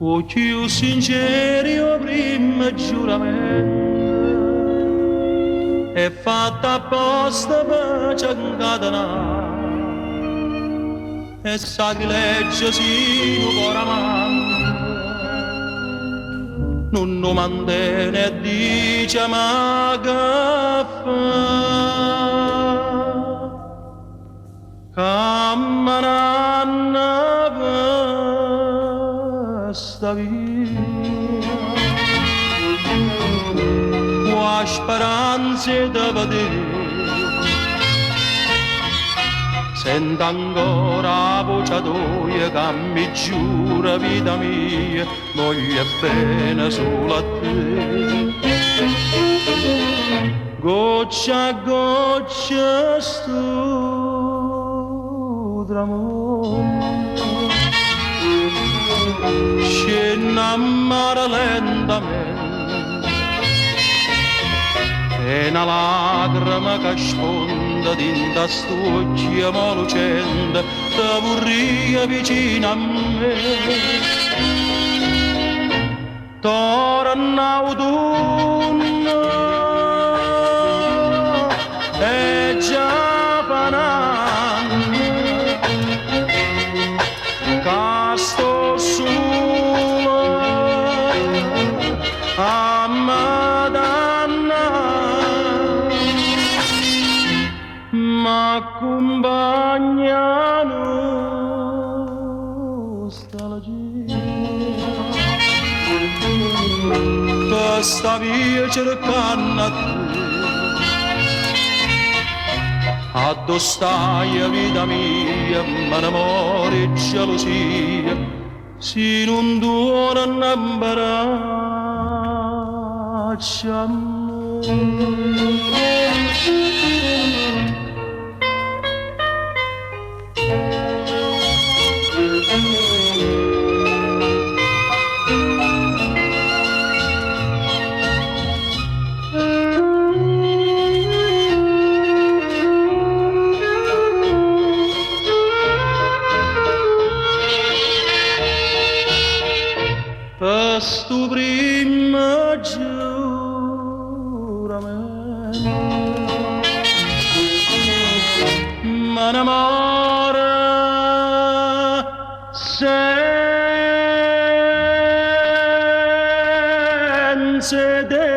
'O cchiù sincero e 'o primmo giuramento è fatto apposta pe ce 'ncatenà. È sacrilegio si nu core amante nun 'o mantene e dice ma che fa? Cammenanno pe sta via cu 'a speranza 'e te vedè Sento ancora 'a vocia toja ca me giura vita mia voglio bene solo a te. Goccia a goccia stu tramonto scenne a mare lentamente è na lacrima ca sponda dint' a st'uocchie mo lucente te vurria vicino a me. Torna autunno e già fa n'anno ca sto sulo a me dannà. M'accumpagna 'a nustalgia pe sta via cercanno a te. Addò staje vita mia, me ne moro 'e gelusia si nun tuorne 'mbraccio a me. Pe stu primmo giuramento me ne moro senza 'e te.